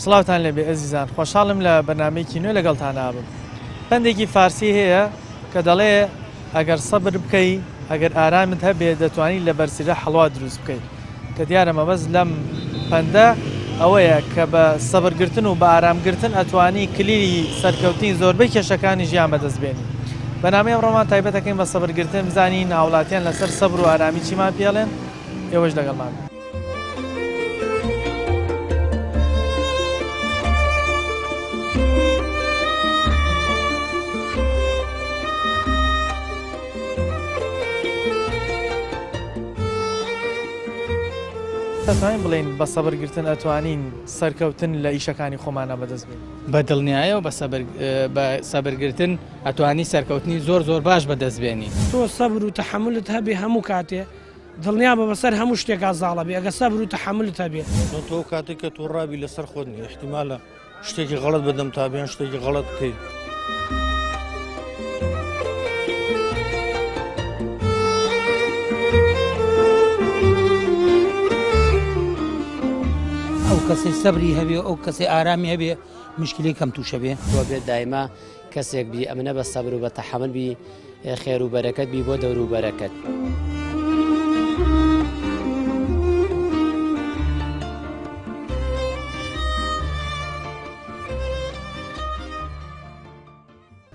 سڵاوتان لێبێ ئەزیزان خۆشحاڵم لە بەرنمەیەکی نوێ لەگەڵتان نابم پەندێکی فارسی هەیە کە دەڵێ ئەگەر سەبر بکەی ئەگەر ئارامت هەبێ دەتوانی لە بەرسیرە حەڵوا دروست بکەیت کە دیارە مەبەست لەم پەندە ئەوەیە کە بە سەبرگرتن و بە ئارامگرتن ئەتوانی کلیلی سەرکەوتنی زۆربەی کێشەکانی ژیان بەدەست بێنی. بەرنامەی ئەمڕۆمان تایبەتەکەین بە سەبرگرتن بزانین هاوڵاتیان لەسەر سەبر و ئارامی چیمان پێڵێن ئێوەش لەگەڵمان بن. دەتوانین بڵێین بە سەبر گرتن ئەتوانین سەرکەوتن لە ئیشەکانی خۆمانە بەدەست بێنین؟ بە دڵنیایەوە بە سەبر بە سەبر گرتن ئەتوانی سەرکەوتنی زۆر زۆر باش بەدەست بێنی. تۆ سەبر و تەحەمولت هەبێ هەموو کاتێ دڵنیابە بەسەر هەموو شتێکا زاڵەبی ئەگەر سەبر و تەحەمولت هەبێ. چۆن تۆ ئەو کاتێک کە توڕابی لەسەر خۆت نی ئیحتیمالە شتێکی غەڵەت بەدەم تا بێن شتێکی غەڵەت بکەی. ئەو کەسەی سەبری هەبێ ئەو کەسەی ئارامی هەبێ مشکلی کەم تووشە بێ. تۆ بێت دایمە کەسێک بی ئەمنە بە سەبر و بە تەحەمل بی خێر و بەرەکەت بی بۆ دەور و بەرەکەت.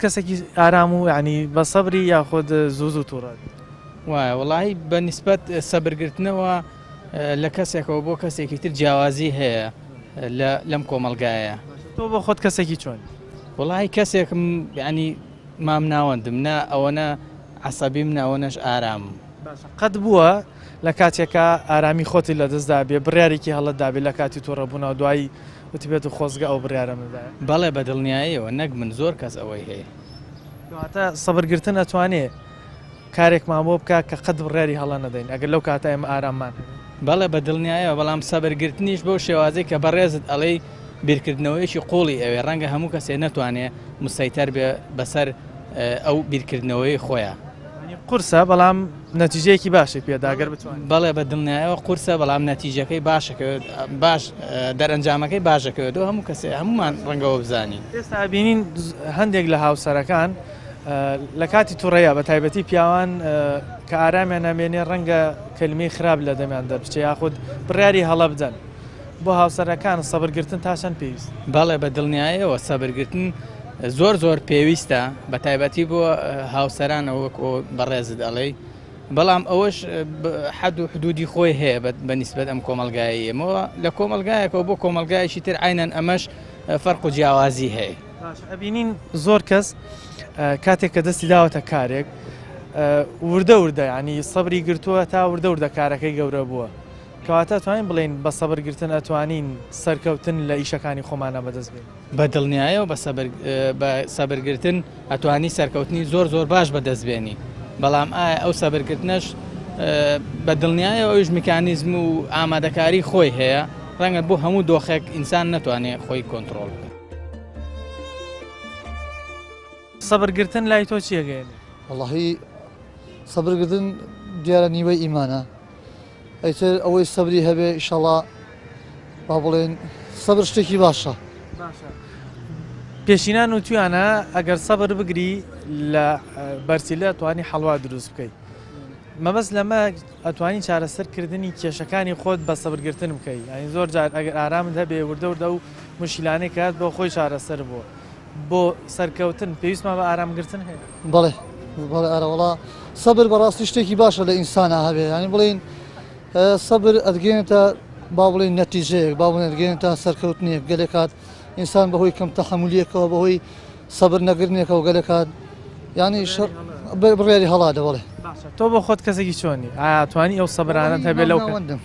کەسێکی ئارام و یعنی بە سەبری یاخود زوو زوو تووڕە وایە وڵی بە نیسبەت سەبرگرتنەوە لە کەسێکەوە بۆ کەسێکی تر جیاوازی هەیە لە لەم کۆمەلگایە تۆ بۆ خۆت کەسێکی چۆن وڵی کەسێکم ینی مام ناوەندم نە ئەوەنە عسەبیم نە ئەوەنەش ئارامم قەت بووە لە کاتێکا ئارامی خۆتی لەدەستدا بێ بڕیارێکی هەڵەت دابێ لە کاتی توڕەبوونەوە دوایی وتبێت و خۆزگە ئەو بڕیارەم بدایە؟ بەڵێ بە دڵنیاییەوە نەک من زۆر کەس ئەوەی هەیە. کەواتە سەبرگرتن ئەتوانێ کارێکمان بۆ بکا کە قەت بڕیاری هەڵە نەدەین ئەگەر لەو کاتە ئێمە ئاراممان هەبێ. بەڵێ بە دڵنیایەوە بەڵام سەبرگرتنیش بەو شێوازەی کە بەڕێزت ئەڵێی بیرکردنەوەیەکی قوڵی ئەوێ ڕەنگە هەموو کەسێ نەتوانێ مسەیتەر بێ بەسەر ئەو بیرکردنەوەی خۆیا. یانی قورسە بەڵام نەتیجەیەکی باشی پێدا گەر بتوانین. بەڵێ بە دڵنیایەوە قورسە بەڵام نەتیجەکەی باشەکەوێت باش دەرەنجامەکەی باشەکەوێتەوە هەموو کەسێ هەمومان ڕەنگەوە بزانین. ئێستا ئەبینین هەندێک لە هاوسەرەکان لە کاتی توڕەیە بە تایبەتی پیاوان کە ئارامیان نامێنێ ڕەنگە کەلمەی خراپ لە دەمیان دەربچێ یاخود بڕیاری هەڵە بدەن بۆ هاوسەرەکان سەبرگرتن تا چەند پێویست؟ بەڵێ بە دڵنیایەوە سەبرگرتن زۆر زۆر پێویستە بە تایبەتی بۆ هاوسەران وەک بەڕێزت ئەڵێی بەڵام ئەوەش حەد و حدودی خۆی هەیە بە نیسبەت ئەم کۆمەلگای ئێمەوە لە کۆمەلگایەکەوە بۆ کۆمەلگایکی تر عینەن ئەمەش فەرق و جیاوازی هەیە. ئەبینین زۆر کەس کاتێک کە دەستی داوەتە کارێک وردە وردە ینی سەبری گرتووە تا وردە وردە کارەکەی گەورە بووە کەواتە توانین بڵین بە سەبرگرتن ئەتوانین سەرکەوتن لە ئیشەکانی خۆمانە بەدەست بێن. بە دڵنیایەوە بە سەبر بە سەبرگرتن ئەتوانی سەرکەوتنی زۆر زۆر باش بەدەست بێنی بەڵام ئایا ئەو سەبرگرتنەش بە دڵنیایەوە ئەویش میکانیزم و ئامادەکاری خۆی هەیە ڕەنگە بۆ هەموو دۆخێک ئینسان نەتوانێت خۆی کۆنتڕۆڵ بکات. سەبرگرتن لای تۆ چی ئەگەیەنێ؟ وەڵاهی سەبرگرتن دیارە نیوەی ئیمانە ئیتر ئەوەی سەبری هەبێ ئیشەڵا با بڵێن سەبر شتێکی باشە. باشە پێشینان وتویانە ئەگەر سەبر بگری لە بەرسیلە توانی حەڵوا دروست بکەیت مەبەست لەمە ئەتوانی چارەسەر کردنی کێشەکانی خۆت بە سەبرگرتن بکەی یانی زۆر جار ئەگەر ئارامت هەبێ وردە وردە و مشیلانەی کات بۆ خۆی چارەسەر بووە بۆ سەرکەوتن پێویستمان بە ئارامگرتن هەیە؟ بەڵێ بەڵێ ئارە وەڵا سەبر بەڕاستی شتێکی باشە لە ئینسانا هەبێ یانی بڵێین سەبر ئەتگەێنێتە با بڵێین نەتیجەیەک با بڵێن ئەتگەێنێتە سەرکەوتنێک گەلێک کات ئینسان بەهۆی کەم تەحەمولیەکەوە بەهۆی سەبر نەگرنێکەوە گەلێک کات یانی شەڕ بڕیاری هەڵا دەبڵێ باشە تۆ بۆ خۆت کەسێکی چۆنی ئایا توانی ئەو سەبرانەت هەبێ لەو ناوەندم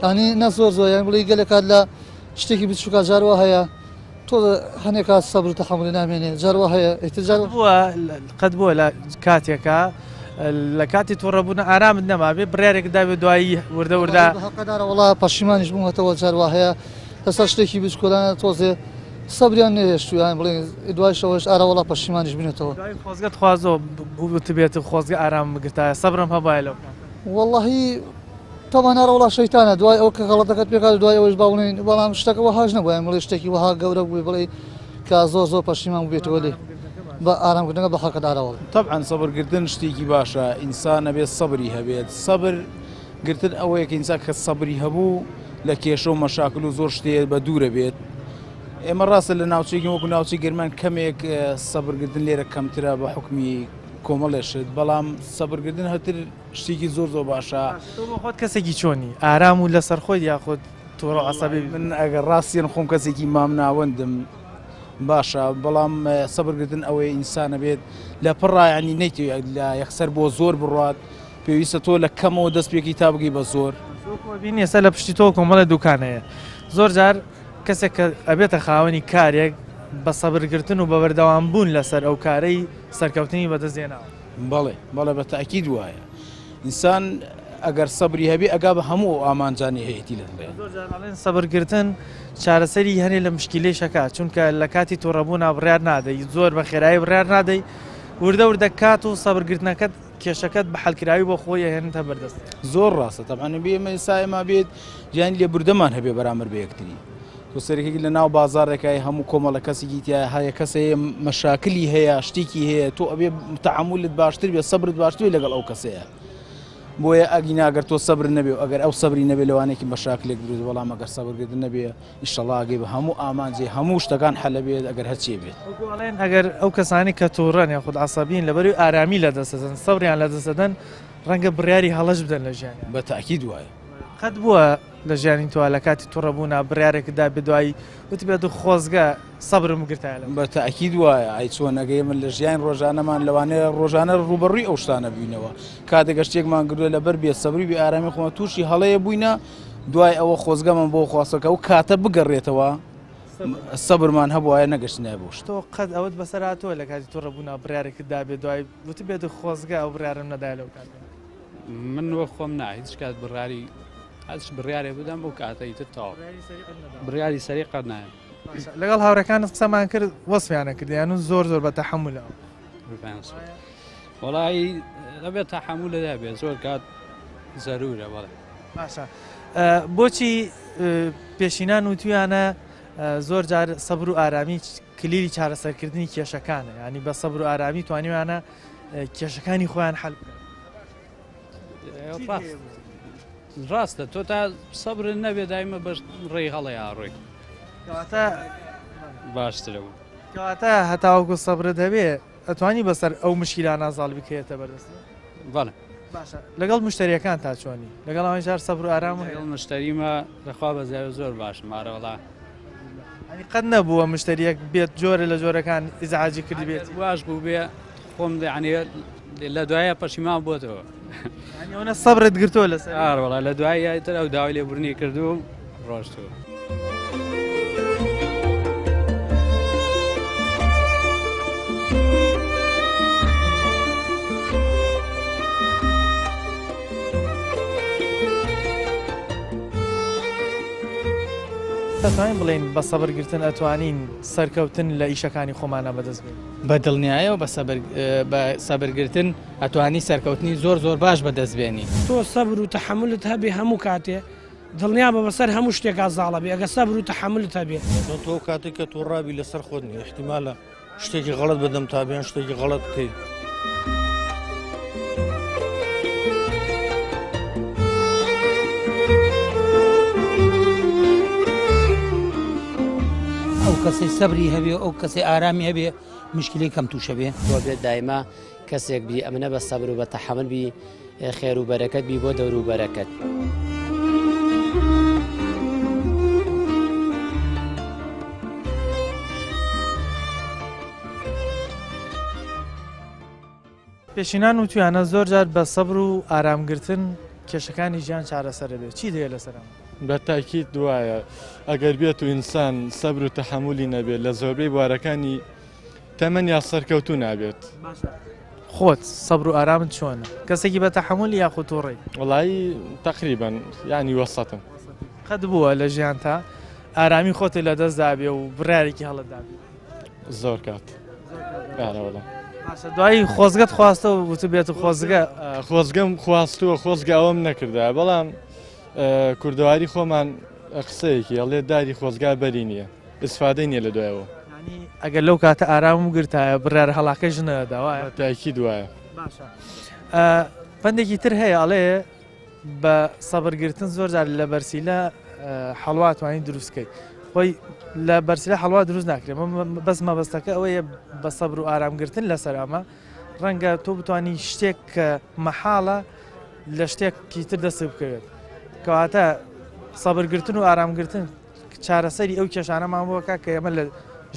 ینی نە زۆر زۆر یان بڵێ گەلێک کات لە شتێکی بچووکە جاروا هەیە تۆ هەنێ کات سەبر و تەحەمولی نامێنێ جار وا هەیە ئیتر جار بووە قەت بووە لە کاتێکا. لە کاتی توڕەبوون ئارامت نەمابێ بڕیارێک دابێ دوایی وردە وردە هەقەدارە وڵا پەشیمانیش بوومەتەوە جار وا هەیە لەسەر شتێکی بچکۆلانە تۆزێ سەبریان نەهێشتویان بڵێن دوای شەوەش ئارە وڵا پەشیمانیش بنێتەوە دوای خۆزگەت خوازۆ بوتبێت و خۆزگە ئارام بگرتایە سەبرم هەبایە لەو کاتە. وەڵاهی تەبعەن ئارە وڵا شەیتانە دوای ئەوە کە غەڵەتەکەت پێکات دوای ئەوەش با بڵێین بەڵام شتەکە وەهاش نەبوو یان بڵێ شتێکی وەها گەورە بووی بڵێ کە زۆر زۆر پەشیمان بووبێتەوە لێ بە ئارامگرتنەکە بە حەقت ئارە وەڵا. تەبعەن سەبر گرتن شتێکی باشە ئینسان ئەبێت سەبری هەبێت سەبر گرتن ئەوەیە کە ئینسان کە سەبری هەبوو لە کێشە و مەشاکل و زۆر شتێ بە دوورە بێت ئێمە ڕاستە لە ناوچێکی وەکو ناوچەی گەرمان کەمێک سەبرگرتن لێرە کەمترە بە حکمی کۆمەڵێ شت بەڵام سەبرگرتن هەتر شتێکی زۆر زۆر باشە. تۆ بۆ خۆت کەسێکی چۆنی؟ ئارام و لەسەر خۆیت یاخود توڕە و عەسەبی؟ من ئەگەر ڕاستیەن خۆم کەسێکی مامناوەندم باشە بەڵام سەبرگرتن ئەوەیە ئینسانە بێت لە پڕا ینی نەیتەوێت لە یەکسەر بۆ زۆر بڕات پێویستە تۆ لە کەمەوە دەست پێکی تا بگەی بە زۆر. بینی ئێستا لە پشتی تۆ کۆمەڵێ دوکان هەیە زۆر جار کەسێک کە ئەبێتە خاوەنی کارێک بە سەبرگرتن و بە بەردەوام بوون لەسەر ئەو کارەی سەرکەوتنی بەدەست هێناوە. بەڵێ بەڵێ بە تەئکید وایە ئینسان ئەگەر سەبری هەبێ ئەگا بە هەموو ئەو ئامانجانەی هەیەتی لە دڵێ. زۆر جار ئەڵێن سەبرگرتن چارەسەری هەنێ لە مشکیلەیش ئەکا چونکە لە کاتی توڕەبوونا بڕیار نادەی زۆر بە خێرایی بڕیار نادەی وردە وردە کات و سەبرگرتنەکەت کێشەکەت بە حەلکراوی بۆ خۆی ئەهێنێتە بەردەست. زۆر ڕاستە تەبعەن ئەبێ ئێمە ئێستا ئێمە بێت یان لێبوردەمان هەبێ بەرامبەر بە یەکتری. تۆ سەرەکێکی لە ناو بازاڕێکای هەموو کۆمەڵە کەسێکی تیا هەیە کەسێ مەشاکلی هەیە شتێکی هەیە تۆ ئەبێ تەعامولت باشتر بێ سەبرت باشتر بێ لەگەڵ ئەو کەسەیە بۆیە ئەگینا گەر تۆ سەبر نەبێ و ئەگەر ئەو سەبری نەبێ لەوانێکی مەشاکلێک دروست بەڵام ئەگەر سەبرگرتن نەبێ ئیشەڵا ئەگەی بە هەموو ئامانجێ هەموو شتەکان حەلە بێت ئەگەر هەرچێ بێت. وەکو ئەڵێن ئەگەر ئەو کەسانەی کە توڕەن یاخود عەسەبین لەبەرئەوەی ئارامی لەدەست دەدەن سەبریان لەدەست دەدەن ڕەنگە بڕیاری هەڵەش بدەن لە ژیانیان. بە تاکید وایە. قەت بووە لە ژیانی تۆ لە کاتی توڕە بوونا بڕیارێکت دابێ دوایی وتبێت خۆزگە سەبرم بگرتایە لەم. بە تەئکید وایە ئەی چۆن ئەگەر ئێمە لە ژیانی ڕۆژانەمان لەوانەیە ڕۆژانە ڕووبەڕووی ئەو شتانە بووینەوە کاتێک شتێکمان کردووە لەبەر بێ سەبری بێ ئارامی خۆمان تووشی هەڵەیە بووینە دوای ئەوە خۆزگەمان بۆ خواستەکە ئەو کاتە بگەڕێتەوە سەبرمان هەبوایە نەگەشتینایە بەو شتە. تۆ قەت ئەوەت بەسەر هاتووە لە کاتی توڕە بوونا بڕیارێکت دابێ دوایی وتبێت خۆزگە ئەو بڕیارەم نەدایە لەو کاتە؟ من وەک خۆم نا هیچ کات بڕیاری هەچ بڕیارێ بدەم ئەو کاتە ئیتر تەواو بڕیاری سەری قەت نایەم. لەگەڵ هاوڕێکانت قسەمان کرد وەسفیانە کردیان و زۆر زۆر بە تەحەمولە. وەڵی دەبێت تەحەمولە دەبێت زۆر کات زەرورە بەڵێ. باشە بۆچی پێشینان وتویانە زۆر جار سەبر و ئارامی کلیلی چارەسەرکردنی کێشەکانە ینی بە سەبر و ئارامی توانیوانە کێشەکانی خۆیان حل بکەن. ڕاستە تۆ تا سەبر نەبێ دایمە بەش ڕێی هەڵەیە ڕۆی کەواتە باشترە بوو کەواتە هەتاوەکو سەبرت هەبێ ئەتوانی بەسەر ئەو مشکیلانە زاڵ بکەیتە بەردەست بەڵێ باشە لەگەڵ مشتریەکان تا چۆنی لەگەڵ ئەوان جار سەبر و ئارام لەگەڵ مشتریمە لەخوا بەزیاوە زۆر باشم ئارەوەڵا ئەنی قەت نەبووە مشتریەک بێت جۆرە لە جۆرەکان ئیزعاجی کردبێت واش بوو بێ خۆم یعنی لە دوایە پەشیمان بۆتەوە ئەوە سەبرت گرتووە لەسەر ئاڕۆڵا لە دوای تر ئەو داوای لێبوردنی کردو و ڕۆشتووە. دەتوانین بڵێین بە سەبرگرتن ئەتوانین سەرکەوتن لە ئیشەکانی خۆمانە بەدەست بێنین؟ بە دڵنیایەوە بە سەبر بە سەبرگرتن ئەتوانی سەرکەوتنی زۆر زۆر باش بەدەست بێنی. تۆ سەبر و تەحەمولت هەبێ هەموو کاتێ دڵنیابە بەسەر هەموو شتێکا زاڵە بی ئەگەر سەبر و تەحەمولت هەبێ. چۆن تۆ ئەو کاتەی کە توڕابی لەسەر خۆت نیە ئیحتیمالە شتێکی غەڵەت بەدەم تا بێن شتێکی غەڵەت بکەی. ئەو کەسەی سەبری هەبێ ئەو کەسەی ئارامی هەبێ مشکلەی کەم تووشە بێ. تۆ بێت دایمە کەسێک بی ئەمنە بە سەبر و بە تەحەمول بی خێر و بەرەکەت بی بۆ دەور و بەرەکەت. پێشینان وتویانە زۆر جار بە سەبر و ئارامگرتن کێشەکانی ژیان چارەسەر دەبێت چیت هەیە لەسەر ئەمە؟ بە تاکید وایە ئەگەر بێت و ئینسان سەبر و تەحەمولی نەبێت لە زۆربەی بوارەکانی تەمەنیا سەرکەوتوو نابێت. باشە. خۆت سەبر و ئارامت چۆنە؟ کەسێکی بە تەحەمولی یاخود توڕەی؟ وەڵایی تەقریبەن یانی وەسەتم. قەت بووە لە ژیانتا ئارامی خۆتت لەدەست دابێ و بڕیارێکی هەڵەت دابێ؟ زۆر کات. ئارە وەڵا. باشە دوایی خۆزگەت خواستە و وتبێت خۆزگە؟ خۆزگەم خواستووە خۆزگە ئەوەم نەکردایە بەڵام کوردەواری خۆمان قسەیەکی ئەڵێ داری خۆزگا بەری نییە ئیسفادەی نییە لە دوایەوە. یانی ئەگەر لەو کاتە ئارامم گرتایە بڕیارە هەڵاکەی ژنە دەدا وایە؟ بە تاکید وایە. باشە پەندێکی تر هەیە ئەڵێ بە سەبر گرتن زۆر جار لە بەرسیلە حەڵوا توانی دروست کەی خۆی لە بەرسیلە حەڵوا دروست ناکرێت بەس مەبەستەکە ئەوەیە بە سەبر و ئارام گرتن لەسەر ئەمە ڕەنگە تۆ بتانی شتێک کە مەحاڵە لە شتێکی تر دەست بکەوێت کەواتە سەبرگرتن و ئارامگرتن چارەسەری ئەو کێشانەمان بۆکە کە ئێمە لە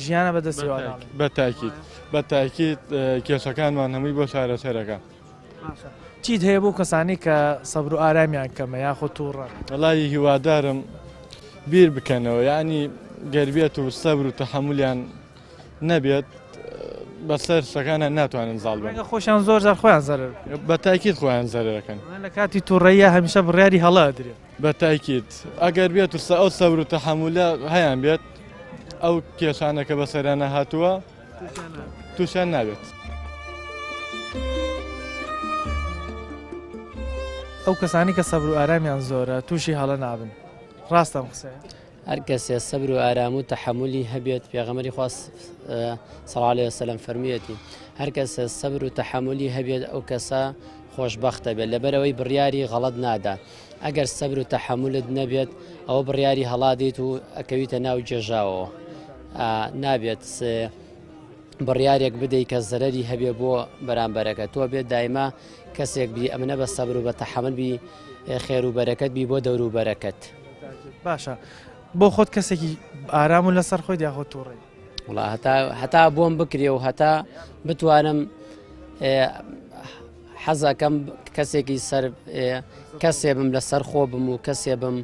ژیانە بەدەستیەوە بە تاکیت بە تاکیت کێشەکانمان هەمووی بۆ چارەسەرەکە چیت هەیە بۆ کەسانی کە سەبر و ئارامیان کەمە یاخود تووڕە وەڵی هیوادارم بیر بکەنەوە یعنی گەربێت و سەبر و تەحەمولیان نەبێت بەسەر شتەکانە ناتوانن زاڵ بن. ڕەنگە خۆشیان زۆر جار خۆیان زەرەر بکەن. بە تاکید خۆیان زەرەرەکەن. لە کاتی توڕەییا هەمیشە بڕیاری هەڵە ئەدرێت. بە تاکید ئەگەر بێت و ئەو سەبر و تەحەمولە هەیان بێت ئەو کێشانە کە بەسەریانە هاتووە تووشیان نابێت. ئەو کەسانی کە سەبر و ئارامیان زۆرە تووشی هەڵە نابن ڕاستە ئەم قسەیە؟ هەر کەسێ سەبر و ئارام و تەحەمولی هەبێت پێغەمبەری خوا صلی الله علیه وسلم فەرموویەتی هەر کەسێ سەبر و تەحەمولی هەبێت ئەو کەسە خۆشبەختە بێت لەبەرەوەی بڕیاری غەڵەت نادا ئەگەر سەبر و تەحەمولت نەبێت ئەوە بڕیاری هەڵادیت و ئەکەویتە ناو گێژاوەوە نابێت بڕیارێک بدەیت کە زەرەری هەبێ بۆ بەرامبەرەکە تۆ بێت دایما کەسێک بی ئەمنە بە سەبر و بە تەحەمل بی خێر و بەرەکەت بی بۆ دەوروبەرەکەت. باشە بۆ خۆت کەسێکی ئارام و لەسەر خۆیت یاخۆ تووڕەی؟ وڵا هەتا هەتا بۆم بکرێ و هەتا بتوانم حەزەکەم کەسێکی سەر کەسێ بم لەسەر خۆ بم و کەسێ بم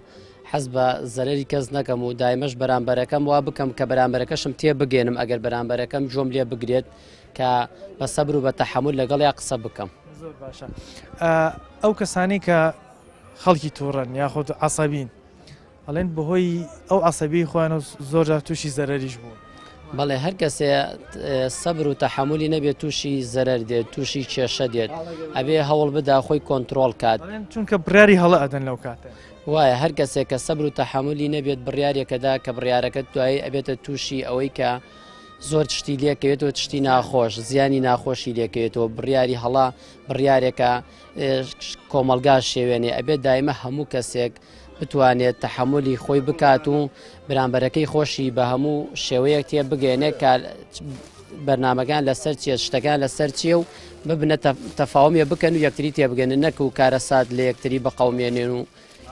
حەز بە زەرری کەس نەکەم و دایمەش بەرامبەرەکەم وا بکەم کە بەرامبەرەکەشم تێ بگەێنم ئەگەر بەرامبەرەکەم جۆم لێ بگرێت کە بە سەبر و بە تەحمل لەگەڵ یا قسە بکەم. زۆر باشە ئەو کەسانی کە خەڵکی توڕەن یاخود عەسەبین ئەڵێن بەهۆی ئەو عەسەبی خۆیان و زۆر جار تووشی زەرەریش بوون. بەڵێ هەر کەسێ سەبر و تەحەمولی نەبێت تووشی زەرەر دێت تووشی کێشە دێت ئەبێ هەوڵ بدا خۆی کۆنتترۆل کات چونکە بڕیاری هەڵە ئەدەن لەو کاتە وایە هەر کەسێک کە سەبر و تەحەمولی نەبێت بڕیارێکەدا کە بڕیارەکە دوایی ئەبێتە تووشی ئەوەی کە زۆر شتی لێکەوێتەوە شتی ناخۆش زیانی ناخۆشی لێکەوێتەوە بڕیاری هەڵا بڕیارێکە کۆمەڵگا شێوێنێ ئەبێت دایمە هەموو کەسێک بتوانێت تەحەمولی خۆی بکات و برامبەرەکەی خۆشی بە هەموو شێوەیەک تێ بگەێنێت کە بەرنمەکان لەسەر چیە شتەکان لەسەر چییە و ببنە تەفاومیە بکەن و یەکتری تێبگەن نەک و کارەسات لە یەکتری بقەومێنێن و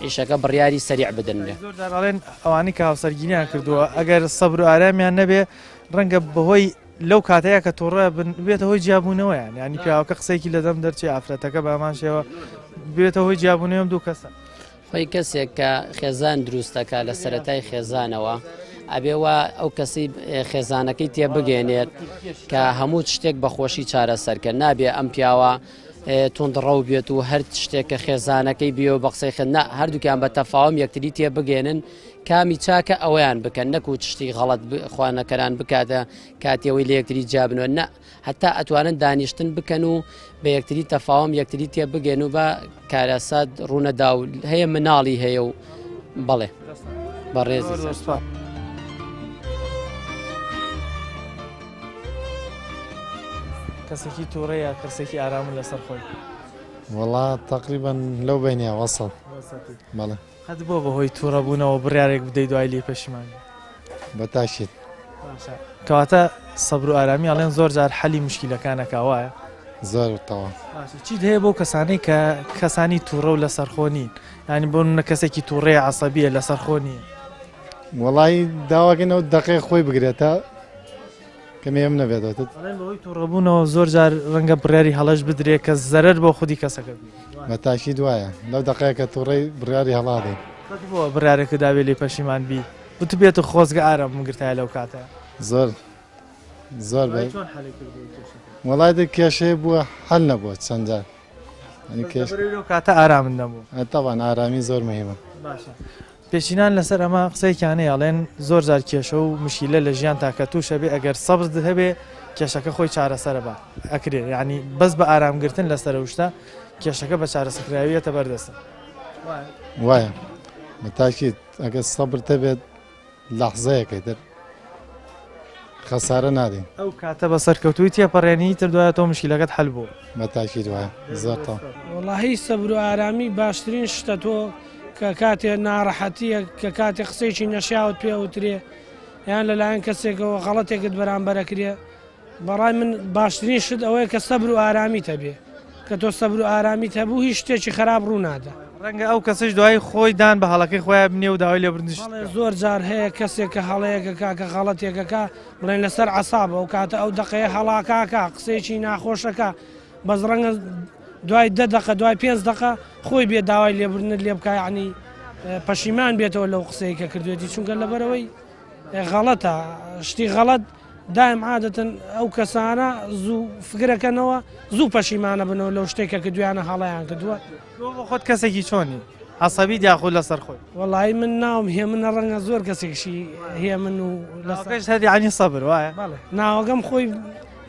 ئیشەکە بڕیاری سەریع بدەن. زۆر جار ئەڵێن ئەوانەی کە هاوسەرگیریان کردووە ئەگەر سەبر و ئارامیان نەبێ ڕەنگە بەهۆی لەو کاتەیە کە توڕە بن بێتە هۆی جیابوونەوەیان یانی پیاوەکە قسەیەکی لەدەم دەرچێ ئافرەتەکە بە هەمان شێوە بێتە هۆی جیابوونەوەم دوو کەسە. خۆی کەسێک کە خێزان دروستەکە لە سەتای خێزانەوە ئەبێ وا ئەو کەسی خێزانەکەی تێ بگەێنێت کە هەموو شتێک بە خۆشی چارەسەرکە نابێ ئەم پیاوە توندڕەو بێت و هەر شتێک کە خێزانەکەی بێ و بە قسەی خێن نا هەردووکیان بە تەفاوم یەکتری تێ بگەێنن کامی چاکە ئەوەیان بکەن نەکو شتی غەڵەت خوانەکەران بکاتە کاتیەوەی لە یەکتری جیابنەوە نە هەتا ئەتوانن دانیشتن بکەن و بە یەکتری تەفاوم یەکتری تێ بگەن و بە کارەسات ڕوونەدا و هەیە مناڵی هەیە و بەڵێ بەڕێز. کەسێکی تووڕەیە کەسێکی ئارام و لەسەر خۆی؟ وەڵا تەقریبەن لەو بەینە وەسەت. بەڵێ. قەت بووە بەهۆی تووڕەبوونەوە بڕیارێک بدەی دوای لێی پەشیمان بی؟ بە تاکید. باشە کەواتە سەبر و ئارامی ئەڵێن زۆر جار حەلی مشکیلەکان ئەکا وایە؟ زۆر تەواو. باشە چیت هەیە بەو کەسانەی کە کەسانی تووڕە و لەسەرخۆ نین یانی بۆ نمونە کەسێکی تووڕەیە عەسەبیە لەسەرخۆ نییە؟ وەڵایی داواکەین ئەو دەقەی خۆی بگرێت تا کەمێ ئەم نەبێتەوە. ئەڵێن بەهۆی تووڕەبوونەوە زۆر جار ڕەنگە بڕیاری هەڵەش بدرێت کە زەرەر بۆ خودی کەسەکە بێت. بە تاکید وایە لەو دەقەیە کە تووڕەی بڕیاری هەڵە ئەدەی. قەت بووە بڕیارێکت دابێ لێی پەشیمان بی وتبێت خۆزگە ئارامم گرتایە لەو کاتە؟ زۆر. زۆر بە چۆن حەلی کردووە کێشەکە؟ وەڵای دە کێشەیە بووە حەل نەبووە چەند جار. یعنی بەس کێش لەبەرئەوەی لەو کاتە ئارامت نەبوو. تەبعەن ئارامی زۆر مهمە. باشە پێشینان لەسەر ئەمە قسەیەکیان هەیە ئەڵێن زۆر جار کێشە و مشکیلە لە ژیانتا کە تووش ئەبێ ئەگەر سەبرت هەبێ کێشەکە خۆی چارەسەرە بە ئەکرێ یعنی بەس بە ئارامگرتن لەسەر ئەو شتە کێشەکە بە چارەسەکراوی یەتە بەردەستت. وایە بە تاکید ئەگەر سەبرت هەبێت لەحزەیەکەی تر خەسارە نادەین. ئەو کاتە بە سەرکەوتوویی تێپەڕێنی تر دوایە تۆ مشکیلەکەت حەل بوو. بە تاکید وایە زۆر تەواو. وەڵاهی سەبر و ئارامی باشترین شتە تۆ کە کاتێ ناڕەحەتیەک کە کاتێ قسەیەکی نەشیاوت پێ ئەوترێ یان لەلایەن کەسێکەوە غەڵەتێکت بەرامبەر ئەکرێ بەڕای من باشترین شت ئەوەیە کە سەبر و ئارامیت هەبێ کە تۆ سەبر و ئارامیت هەبوو هیچ شتێکی خراپ ڕوو نادا. ڕەنگە ئەو کەسەش دوایی خۆی دان بە هەڵەکەی خۆیا بنێ و داوای لێبوردنیش بەڵێ بکا. زۆر جار هەیە کەسێک کە هەڵەیەک ئەکا کە غەڵەتێک ئەکا بڵێن لەسەر عەسابە ئەو کاتە ئەو دەقەیە هەڵاکە ئەکا قسەیەکی ناخۆش ئەکا بەس ڕەنگە دوای دە دەقە دوای پێنج دەقە خۆی بێ داوای لێبوردنت لێ بکا یەعنی پەشیمان بێتەوە لەو قسەی کە کردوێتی چونکە لەبەرئەوەی غەڵەتە شتی غەڵەت دایم عادەتەن ئەو کەسانە زوو فکرەکەنەوە زوو پەشیمانە بنەوە لەو شتێک کە کردویانە هەڵەیان کردووە. تۆ بۆ خۆت کەسێکی چۆنی؟ عەسەبیت یاخود لەسەر خۆی؟ وەڵایی من ناوم هێمنە ڕەنگە زۆر کەسێکشی هێمن و لەسەر ناوەکەشت هەر یەعنی سەبر وایە؟ بەڵێ ناوەکەم خۆی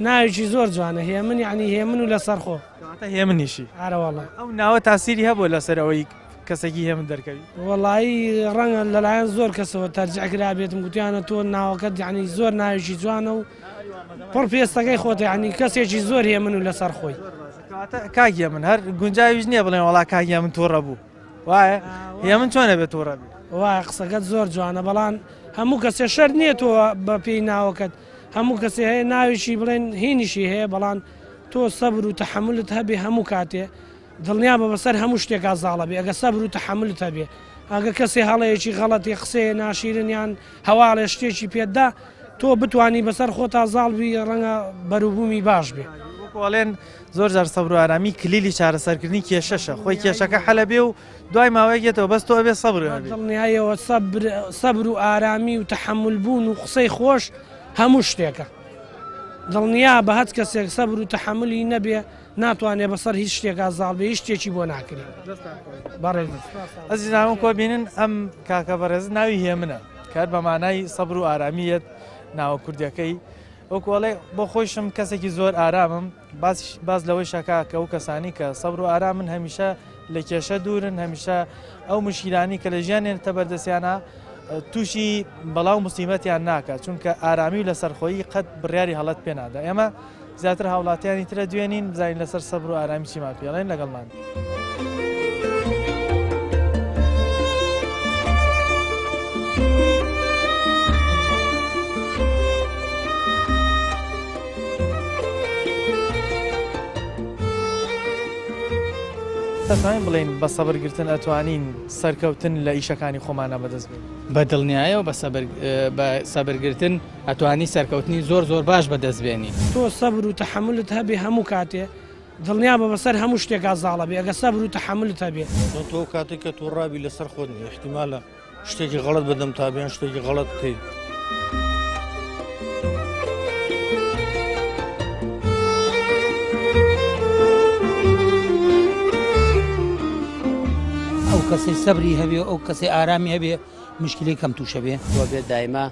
ناوێکی زۆر جوانە هێمن یەعنی هێمن و لەسەر خۆ. کەواتە هێمنیشی. ئارەوەڵا. ئەو ناوە تاسیری هەبووە لەسەر ئەوەی کەسێکی هێمن دەرکەوی؟ وەڵایی ڕەنگە لەلایەن زۆر کەسەوە تەرجیع کرابێتم گوتیانە تۆ ناوەکەت یعنی زۆر ناوێکی جوانە و پڕ پێستەکەی خۆتە یعنی کەسێکی زۆر هێمن و لەسەر خۆی. کەواتە کاک هێمن هەر گونجاویش نییە بڵێن وەڵا کاک هێمن تووڕە بوو وایە هێمن چۆن ئەبێت تووڕە بێ؟ وایە قسەکەت زۆر جوانە بەڵام هەموو کەسێ شەرت نییە تۆ بە پێی ناوەکەت هەموو کەسێ هەیە ناوێکی بڵێن هینیشی هەیە بەڵام تۆ سەبر و تەحەمولت هەبێ هەموو کاتێ دڵنیابە بەسەر هەموو شتێکا زاڵە بی ئەگەر سەبر و تەحەمولت هەبێ ئەگەر کەسێ هەڵەیەکی غەڵەتی قسەیە ناشیرن یان هەواڵێ شتێکی پێت دا تۆ بتوانی بەسەر خۆتا زاڵ بی ڕەنگە بەروبوومی باش بێ. وەکو ئەڵێن زۆر جار سەبر و ئارامی کلیلی چارەسەرکردنی کێشەشە خۆی کێشەکە حەلە بێ و دوای ماوەیەک یەتەوە بەس تۆ ئەبێ سەبرت هەبێ. بەدڵنیایەوە سەبر سەبر و ئارامی و تەحەمول بوون و قسەی خۆش هەموو شتێکە دڵنیابە هەچ کەسێک سەبر و تەحەمولی نەبێ ناتوانێ بەسەر هیچ شتێکا زاڵ بێ هیچ شتێکی بۆ ناکرێ بەڕێز ئەزیزان کۆ بینن ئەم کاکە بەڕێز ناوی هێمنە کار بە مانای سەبر و ئارامیەت ناوە کوردەکەی وەکو ئەڵێ بۆ خۆیشم کەسێکی زۆر ئارامم باس باس لەوەی شەکا کە ئەو کەسانی کە سەبر و ئارامن هەمیشە لە کێشە دوورن هەمیشە ئەو مشکیلانی کە لە ژیانیان تەبەردەسیانە تووشی بەڵاو مسیمەتیان ناکات چونکە ئارامی و لەسەرخۆیی قەت بڕیاری هەڵەت پێنادا ئێمە زیاتر هاوڵاتیانی ترە دوێنین بزانین لەسەر سەبر و ئارامی چیمان پێڵێن لەگەڵمان. دەتوانین بڵێین بە سەبرگرتن ئەتوانین سەرکەوتن لە ئیشەکانی خۆمانە بەدەست بێنین؟ بە دڵنیایەوە بە سەبرگرتن ئەتوانی سەرکەوتنی زۆر زۆر باش بەدەست بێنی. تۆ سەبر و تەحەمولت هەبێ هەموو کاتێ دڵنیابە بەسەر هەموو شتێکا زاڵە بی ئەگەر سەبر و تەحەمولت هەبێ. چۆن تۆ ئەو کاتەی کە توڕابی لەسەر خۆت نیە ئیحتیمالە شتێکی غەڵەت بەدەم تا بێن شتێکی غەڵەت بکەی. ئەو کەسەی سەبری هەبێ ئەو کەسەی ئارامی هەبێ مشکلەی کەم تووشە بێ. تۆ بێ دایمە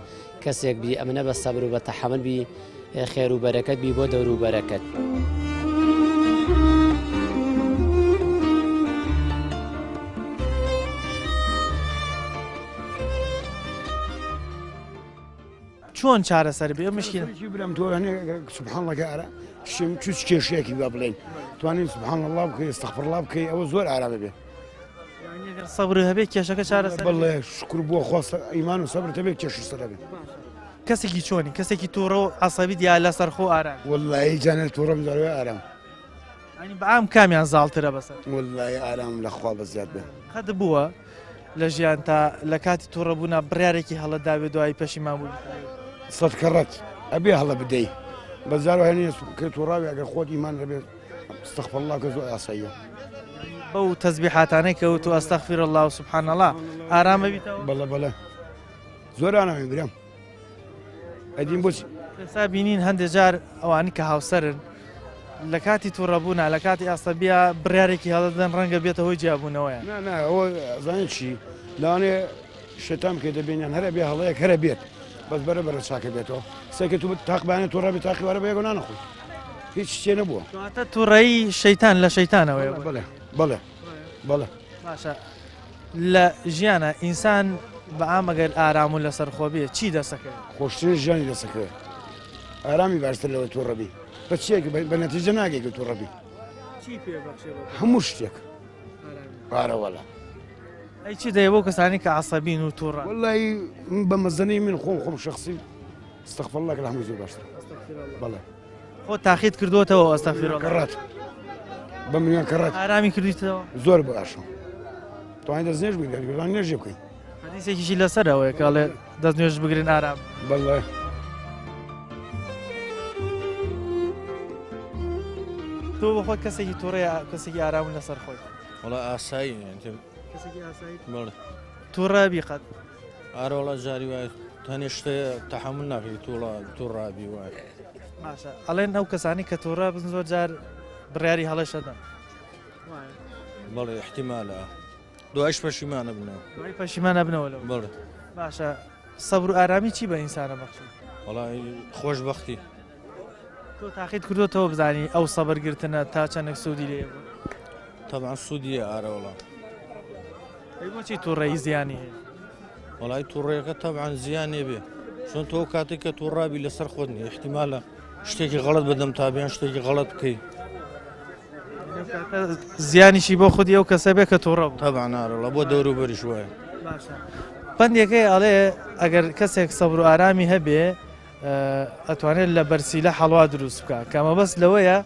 کەسێک بی ئەمنە بە سەبر و بە تەحەمول بی خێر و بەرەکەت بی بۆ دەور و بەرەکەت. چۆن چارەسەر بێ مشکل برام تۆ سبحان الله ئارا شم چوچ کێشەیەکی بە بڵێن توانین سبحان الله بکەی استغفر الله بکەی ئەوە زۆر ئارامە بێ سەبر هەبێ کێشەکە چارەسەر بەڵێ شکر بۆ خوا ئیمان و سەبر تەبێ کێشە سەر هەبێ کەسێکی چۆنی کەسێکی تووڕە و عەسەبی یا لەسەرخۆ ئارام وەڵڵاهی جانە تووڕەم جارێ ئارام یانی بەعام کامیان زاڵترە بەسەر وەڵڵاهی ئارام لە خوا بە زیاد بێ قەت بووە لە ژیان تا لە کاتی تووڕە بوونا بڕیارێکی هەڵە داوێ دوایی پەشیمان بووی سەد کەڕەت ئەبێ هەڵە بدەی بەس جارێ هەنێ کە تووڕاوی ئەگەر خۆت ئیمان هەبێت استغفر الله کە زۆر ئاساییە. بەو تەزبیحاتانەی کە وتو استغفر الله و سبحان الله ئارامە بیتەوە؟ بەڵێ بەڵێ زۆر ئارامە برام ئەدیم بۆچی؟ ئێستا بینین هەندێک جار ئەوانی کە هاوسەرن لە کاتی تووڕەبوونا لە کاتی ئاسەبیا بڕارێکی هەڵدەن ڕەنگە بێتە هۆی جیابوونەوەیان. نا نا ئەوە زانین چی لەوانەیە شەیتان بکەیتە بینیان هەرە بێ هەڵەیەک هەرە بێت بەس بەرە بەرە چاکە بێتەوە سێکە تو تاقبانە تووڕە بی تاقی وارە بەیەکەوە نانەخۆی هیچ شتێ نەبووە. کەواتە تووڕەیی شەیتان لە شەیتانەوەیە بەڵێ بەڵێ بەڵێ. باشە لە ژیانە ئینسان بە عام ئەگەر ئارام و لەسەر خۆ بێ چی دەسەکەوێت؟ خۆشترین ژیانی دەسەکەوێت ئارامی باشتر لەوەی تووڕە بی بە چیەک بە نەتیجە ناگەی کە تووڕە بی چی پێ بەخشێ بۆ هەموو شتێک ئارە وەڵا. ئەی چی دەیە بۆ کەسانی کە عەسەبین و تووڕەن؟ وەڵی بە مەزنەی من خۆم خۆم شخصی استغفر الله کە لە هەمووی زۆر باشترە بەڵێ. خۆ تاقیت کردووەتەوە ئەستەغفیر اللە. کەڕەت بە ملیۆن کەڕەت. ئارامی کردویتەوە؟ زۆر باشە توانین دەست نوێژ بگرین توانین نوێژ بکەین. حەدیسێکیشی لەسەر ئەوەیە کە ئەڵێ دەست نوێژ بگرن ئارام. بەڵێ. تۆ بۆ خۆت کەسێکی توڕەیە کەسێکی ئارام و لەسەر خۆی؟ وەڵا ئاسایی کەسێکی ئاسایی؟ بەڵێ. توڕە بی قەت؟ ئارە وەڵا جاری وایە هەنێ شتێ تەحەمول ناکەی توڵە توڕابی وایە. باشە ئەڵێن ئەو کەسانی کە توڕە بن زۆر جار بڕیاری هەڵەش ئەدەن. بەڵێ احتیمالە دوایش پەشیمانە بنەوە. دوای پەشیمان ئەبنەوە لەوە. بەڵێ. باشە سەبر و ئارامی چی بە ئینسانە بەخشێت؟ وەڵا خۆشبەختی. تۆ تاقیت کردوتەوە بزانی ئەو سەبر گرتنە تا چەندێک سوودی لێ بوو؟ تەبعەن سوودی هەیە ئارە وەڵا. ئەی بۆچی تووڕەیی زیانی هەیە؟ وەڵای تووڕەیەکە تەبعەن زیانێ بێ چۆن تۆ کاتێک کە تووڕابی لەسەر خۆت نیە احتیمالە شتێکی غەڵەت بەدەم تابیان شتێکی غەڵەت بکەی زیانیشی بۆ خودی ئەو کەسە بێ کە تووڕە بوو تەبعەن ئارەڵا بۆ دەوروبەریش وایە باشە پەندێکەی ئەڵێ ئەگەر کەسێک سەبر و ئارامی هەبێ ئەتوانێت لە بەرسیلە حەڵوا دروست بکە کە مەبەست لەوەیە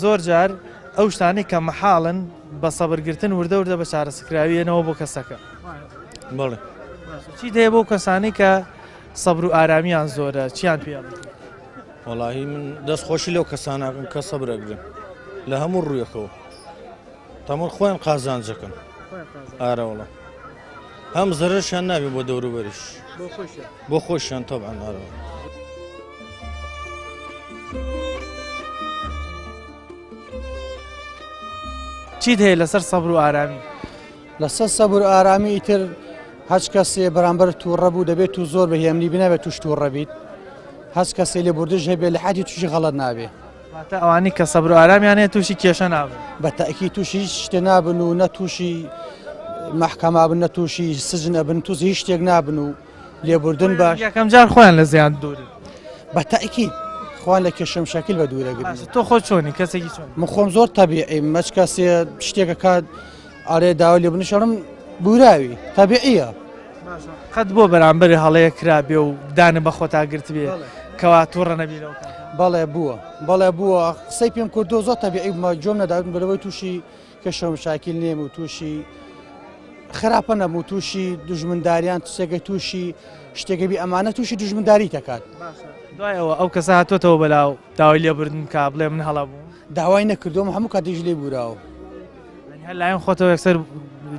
زۆر جار ئەو شتانەی کە مەحاڵن بە سەبرگرتن وردە وردە بە چارەسەکراویەنەوە بۆ کەسەکە. بەڵێ. چی دەیە بۆ کەسانی کە سەبر و ئارامیان زۆرە چیان پێ وەڵاهی من دەست خۆشی لەو کەساناکەم کە سەبرەگرن لە هەموو ڕوویەکەوە تەمەر خۆیان قازانجەکەن ئارەوەڵە هەم زەرەرشیان نابێ بۆ دەوروبەریش بۆ خۆشیان تەبعەن ئارەوە. چیت هەیە لەسەر سەبر و ئارامی؟ لەسەر سەبر و ئارامی ئیتر هەچ کەسێ بەرامبەر تووڕە بوو دەبێت تو زۆر بە هێمنی بنابێت توش تووڕە بیت هەچ کەسێ لێبوردش هەبێ لە حەدی تووشی غەڵەت نابێ. واتە ئەوانەی کە سەبر و ئارامیان هەیە تووشی کێشە نابن. بە تەئکید تووشی هیچ شتێ نابن و نە تووشی مەحکەمە بن نە تووشی سجن ئەبن تووشی هیچ شتێک نابن و لێبوردن باش. یەکەم جار خۆیان لە زیان دوورن. بە تەئکید خۆیان لە کێشە مشاکل بە دوور ئەگرن. باشە تۆ خۆت چۆنی کەسێکی چۆنی؟ من خۆم زۆر تەبیعیم مەچ کەسێ شتێک ئەکات ئەرێ داوای لێبوردنیش ئەڵێم بوراوی تەبیعیە. قەت بۆ بەرامبەر هەڵەیە کرابێ و دانە بە خۆتا گرتبێ کەوا تووڕە نەبی لەو کاتە؟ بەڵێ بووە بەڵێ بووە قسەی پێم کردو زۆر تەبیعی بوومە گوێم نەداوتم بەرەوەی تووشی کێشە و مشاکیل نێم و تووشی خراپە نەبوو تووشی دوژمنداریان تسێکە تووشی شتێکە بی ئەمانە تووشی دوژمنداری دەکات. دوای ئەوە ئەو کەسە هاتۆتەوە بەلاو داوای لێبوردن بکا بڵێ من هەڵە بووم؟ داوای نەکردووم هەموو کاتیش لێی بوراوم. یانی هەر لایەن خۆتەوە یەکسەر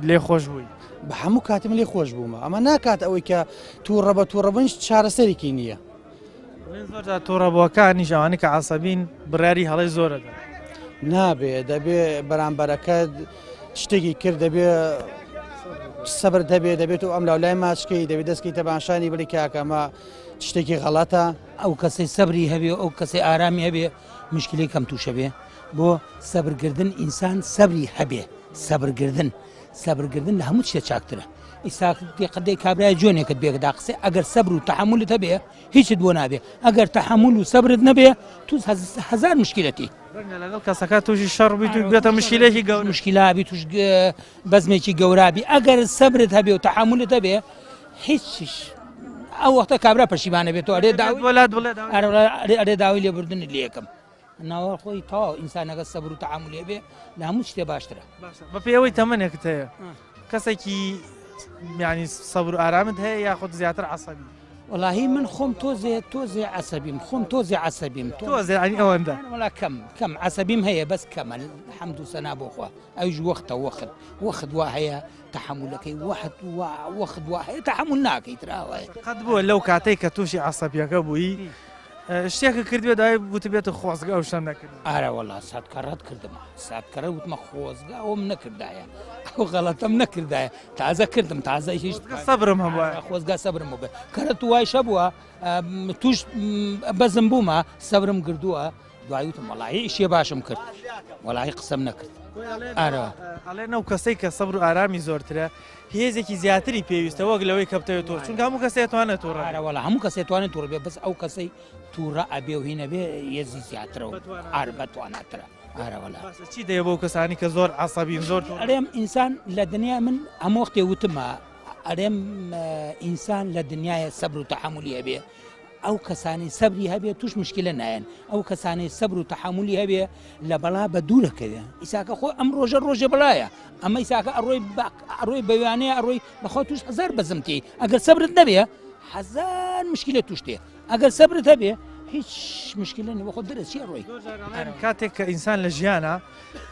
لێ خۆش بووی؟ بە هەموو کاتم لێ خۆش بوومە ئەمە ناکات ئەوەی کە تووڕە بە تووڕەبوونیش چارەسەرێکی نییە. بڵێن زۆر جار تووڕەبووەکانیش ئەوانەی کە عەسەبین بڕیاری هەڵەی زۆر ئەدەن. نابێ دەبێ بەرامبەرەکەت شتێکی کرد دەبێ سەبر دەبێ دەبێت و ئەم لاولای ماچکەی دەبێت دەستکەیتە باشانی بڵی کاکە ئەمە شتێکی غەڵەتە. ئەو کەسەی سەبری هەبێ و ئەو کەسەی ئارامی هەبێ مشکلەی کەم تووشە بێ بۆ سەبرگردن ئینسان سەبری هەبێ سەبرگردن سەبرگردن لە هەموو شتێ چاکترە ئیسا قدەی کابرای جوێنێکت بێکدا قسەی ئەگەر سەبر و تەحملت هەبێ هیچت بۆ نابێ ئەگەر تەحمل و سەبرت نەبێ توز هەزار مشکلەتی ڕەنگە لەگەڵ کەسەکە تووشی شەڕ بیت و بێتە مشکلێکی گەورە مشکلابی توش بەزمێکی گەورابی ئەگەر سەبرت هەبێ و تەحملت هەبێ هیچیش ئەو وەختە کابرا پەشیمانە بێت ئەرێ داوای وەلات بڵێ ئەرێ داوای لێبوردنت لێکم ناوە خۆی تەواو ئینسانەکە سەبر و تەعاملی بێ لە هەموو شتێ باشترە بە پێی ئەوەی تەمەنێکت هەیە کەسێکی ینی سەبر و ئارامت هەیە یاخود زیاتر عسەبی وەڵاهی من خۆم تۆزێ تۆزێ عەسەبیم خۆم تۆزێ عەسەبیم تۆزێ ینی ئەوەندە وەڵا کەم کەم عەسەبیم هەیە بەس کەمە حەمد و سەنا بۆ خوا ئەویش وەختە وەخت وەخت وا هەیە تەحەمولەکەی وەحت وا وەخت وا هەیە تەحەمول ناکەی تراوایە قەت بووە لەو کاتەی کە تووشی عەسەبیەکە بووی. شتێکە کردبێ دوای وتبێتە خۆزگە ئەو شتەم نەکرد. ئارە وەڵا سەد کەڕەت کردمە سەد کەڕەت وتمە خۆزگە ئەوم نەکردایە ئەو غەڵەتەم نەکردایە تازە کردم تازە هیچ سەبرم هەبووە خۆزگە سەبرم بوو کەرە تو وایشە بووە توش بەزم بوومە سەبرم گردووە دوای وتم وەڵی ئیشێ باشم کرد وەڵی قسەم نەکرد ئارە ئەڵێ نەو کەسەی کە سەبر و ئارامی زۆرترە هێزێکی زیاتری پێویستە وەک لەوەی کە بتەوێت تۆ چونکە هەموو کەسێ توانێت تووڕە ئارە وەڵا هەموو کەسێ توانێت تووڕە بێ بەس ئەو کەسەی تووڕە ئەبێ و هینە بێ یەزی زیاترە و ئار بەتواناترە ئارە وەڵا باشە چی دەیە بۆ کەسانی کە زۆر عەسەبین زۆر تووڕە ئەرێم ئینسان لە دنیا من هەموو وەختێ وتمە ئەرێم ئینسان لە دنیاە سەبر و تەحەمولی هەبێ ئەو کەسانەی سەبری هەبێ توش مشکلە نایەن ئەو کەسانەی سەبر و تەحەمولی هەبێ لە بەڵا بە دوورەکەوێ ئیساکە خۆ ئەم ڕۆژە ڕۆژێ بەڵایە ئەمە ئیساکە ئەڕۆی ئەڕۆی بەوانەیە ئەڕۆی بەخۆ توش هەزار بەزم تێی ئەگەر سەبرت نەبێ هەزار مشکلە توش تێ ئەگەر سەبرت هەبێ هیچ مشکلە نیە بەخۆ دەرەچی ئەڕۆی کاتێک کە ئینسان لە ژیانە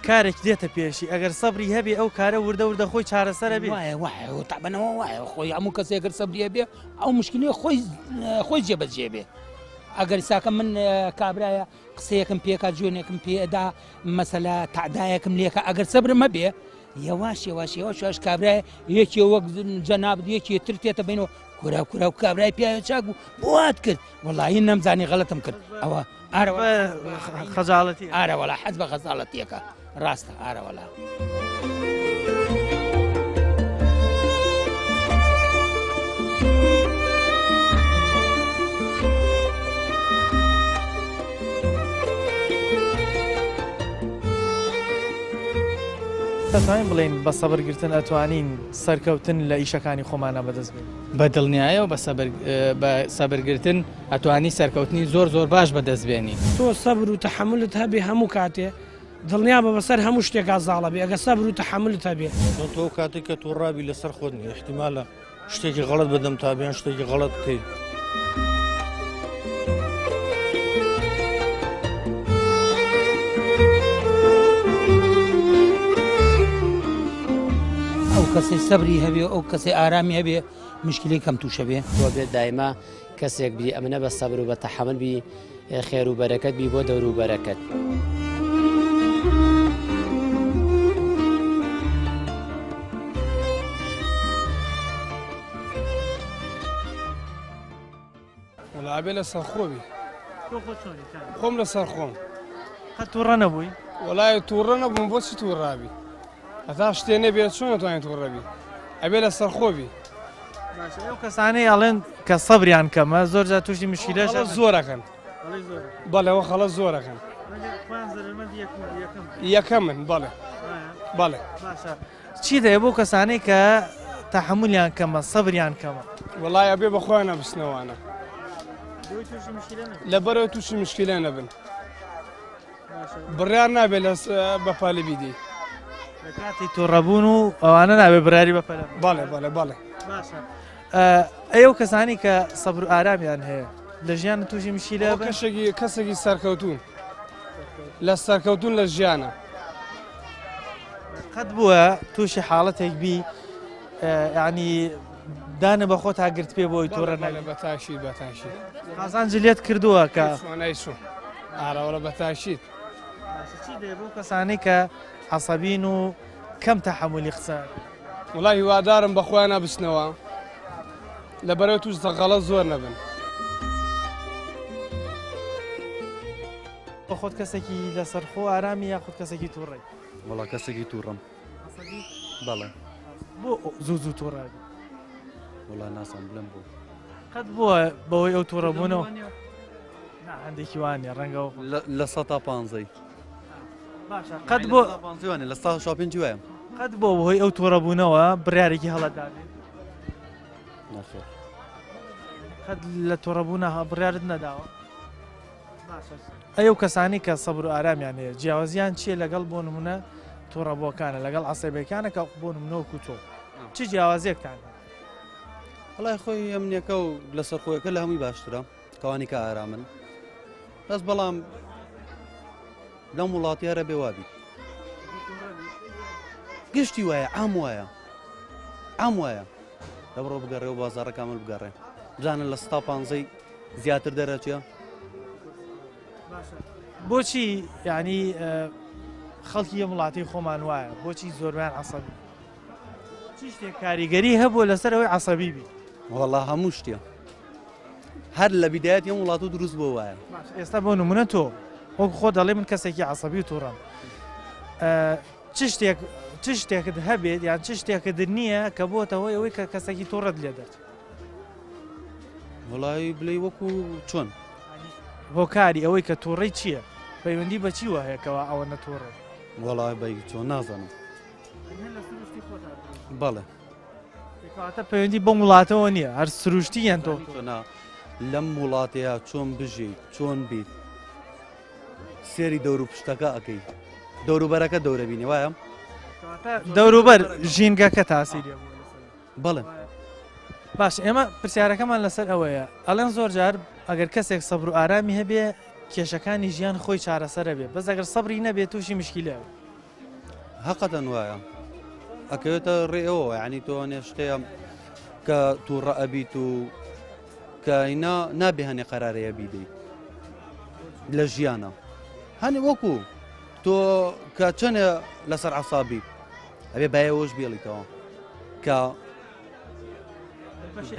کارێک دێتە پێشی ئەگەر سەبری هەبێ ئەو کارە وردە وردە خۆی چارەسەرە بێ وایە وایە تابەنەوە وایە خۆی هەموو کەسێک گەر سەبری هەبێ ئەو مشکلەیە خۆی خۆی جێبەجێ بێ ئەگەر ساکە من کابرایە قسەیەکم پێکا جوێنێکم پێدا مەسەلا تادایەکم لێکە ئەگەر سەبرم هەبێ یەواش یەواش یەواش یەواش کابرای یەکێ وەک جەناب یەکێ تر تێتە بینەوە کورا کورا و کابرای پیاوە چاک بوو بۆات کرد وەڵی نەمزانی غەڵەتم کرد ئەوە ئارە خەجاڵەتی ئارە وەڵا حەز بە خەزاڵەتیەکە ڕاستە ئارە وەڵا. دەتوانین بڵێین بە سەبرگرتن ئەتوانین سەرکەوتن لە ئیشەکانی خۆمانە بەدەست بێنین؟ بە دڵنیایەوە بە سەبر بە سەبرگرتن ئەتوانی سەرکەوتنی زۆر زۆر باش بەدەست بێنی. تۆ سەبر و تەحەمولت هەبێ هەموو کاتێ دڵنیابە بەسەر هەموو شتێکا زاڵەبی ئەگەر سەبر و تەحەمولت هەبێ. چۆن تۆ ئەو کاتەی کە توڕابی لەسەر خۆت نی ئیحتیمالە شتێکی غەڵەت بەدەم تا بێن شتێکی غەڵەت بکەی. ئەو کەسەی سەبری هەبێ ئەو کەسەی ئارامی هەبێ مشکلەی کەم تووشە بێ. تۆ بێ دایمە کەسێک بی ئەمنە بە سەبر و بە تەحەمل بی خێر و بەرەکەت بی بۆ دەوروبەرەکەت. وەڵا ئەبێ لەسەر خۆ بی. تۆ خۆت چۆنی کاک؟ خۆم لەسەر خۆم. قەت تووڕە نەبووی؟ وەڵای تووڕە نەبووم بۆچی تووڕابی؟ هەتا شتێ نەبێت چۆن ئەتوانی تووڕە بی؟ ئەبێ لەسەر خۆ بی. باشە ئەو کەسانەی ئەڵێن کە سەبریان کەمە زۆر جار تووشی مشکیلەش خەڵە زۆرەکەن. بەڵێ ئەوە خەڵە زۆرەکەن. خۆیان زەرەرمەندی یەکەم. یەکەمن بەڵێ. بەڵێ. باشە چی دەیە بۆ کەسانەی کە تەحەمولیان کەمە سەبریان کەمە؟ وەڵای ئەبێ بە خۆیانە بچنەوانە. لەبەرەوە تووشی مشکیلە نەبن. بڕیار نابێت لە بە پەلە بیدەی. لە کاتی تووڕەبوون و ئەوانە نابێت بڕیاری بە پەلە. بەڵێ بەڵێ بەڵێ. باشە ئەی ئەو کەسانی کە سەبر و ئارامیان هەیە لە ژیان تووشی مشکیلە بن؟ کەسێکی کەسێکی سەرکەوتوون لە سەرکەوتون لە ژیانە. قەت بووە تووشی حاڵەتێک بی یعنی دانە بە خۆتا گرت پێ بۆی تووڕە نەبی؟ بە تاکید بە تاکید. قازانجی لێت کردووە کە چۆنای چۆن ئارەوەڵە بە تاکید. باشە چی دەیە بۆ کەسانەی کە عەسەبین و کەم تەحەمولی قسە؟ وەڵا هیوادارم بە خۆیانا بچنەوە لەبەرەوەی تووش زەغەڵە زۆر نەبن. بۆ خۆت کەسێکی لەسەرخۆ ئارامی یاخود کەسێکی تووڕەی؟ وەڵا کەسێکی تووڕەم. بەڵێ. بۆ زوو زوو تووڕە بی؟ وەڵا نازانم بلەم بۆ. قەت بووە بەهۆی ئەو تووڕە بوونەوە؟ نا هەندێکی وان نیە ڕەنگە لە سەتا پانزەی. باشە قەت بۆ پانزەی لە سا شاپێنجی وایە. قەت بۆ بەهۆی ئەو تووڕە بوونەوە بڕیارێکی هەڵە دابێت؟ نەخێر. قەت لە تووڕە بوونە بڕیارت نەداوە؟ ئەی ئەو کەسانەی کە سەبر و ئارامیان هەیە جیاوازیان چییە لەگەڵ بۆ نمونە توڕەبووەکانە لەگەڵ عەسەبیەکانە کە بۆ نمونە وەکو تۆ چ جیاوازیەکتان هەیە؟ وەڵای خۆی ئەمنیەکە و لەسەر خۆیەکە لە هەمووی باشترە کەوانی کە ئارامن بەس بەڵام لەم وڵاتی هەرە بێ وابی گشتی وایە عام وایە عام وایە لە بڕۆ بگەڕێ و بازاڕە کامل بگەڕێ بزانن لە ستا پانزەی زیاتر دەرەچێ. بۆچی یعنی خەڵکی ئەم وڵاتی خۆمان وایە بۆچی زۆربیان عسەبی چی شتێک کاریگەری هەبوو لەسەر ئەوەی عسەبی بی وەڵا هەموو شتێ هەر لە بیدایەتی ئەم وڵاتە دروست بۆ وایە ئێستا بۆ نمونە تۆ وەک خۆ دەڵێ من کەسێکی عسەبی و تووڕم چ شتێک چ شتێکت هەبێت یان چ شتێکت نییە کە بۆتە هۆی ئەوەی کە کەسێکی تووڕەت لێ دەرچێت وڵی بلێ وەکو چۆن هۆکاری ئەوەی کە تووڕەی چییە؟ پەیوەندی بە چیوە هەیە کەوا ئەوەنە تووڕەی؟ وەڵا بەی چۆن نازانم. بەڵێ. کەواتە پەیوەندی بەم وڵاتەوە نییە هەر سروشتی یان تۆ نا لەم وڵاتەیە چۆن بژیت چۆن بیت سێری دەور و پشتەکە ئەەکەی دەوروبەرەکە دەورە بینی وایە دەوروبەر ژینگەکە تاسیری بەڵێ. باش ئێمە پرسیارەکەمان لەسەر ئەوەیە ئەڵێن زۆر جار ئەگەر کەسێک سەبر و ئارامی هەبێ کێشەکانی ژیان خۆی چارەسەرە بێ بەس ئەگەر سەبری نەبێت تووشی مشکیلە هەقەتەن وایە ئەکەوێتە ڕێەوە یعنی تۆ نێشتەیە کە تووڕە ئەبیت و کە ئینا نابێ هەنێ قەرارەیە بیدەیت لە ژیانە هەنێ وەکو تۆ کە چەنێ لەسەر عسابی ئەبێ بایەوەش بێڵیتەوە کە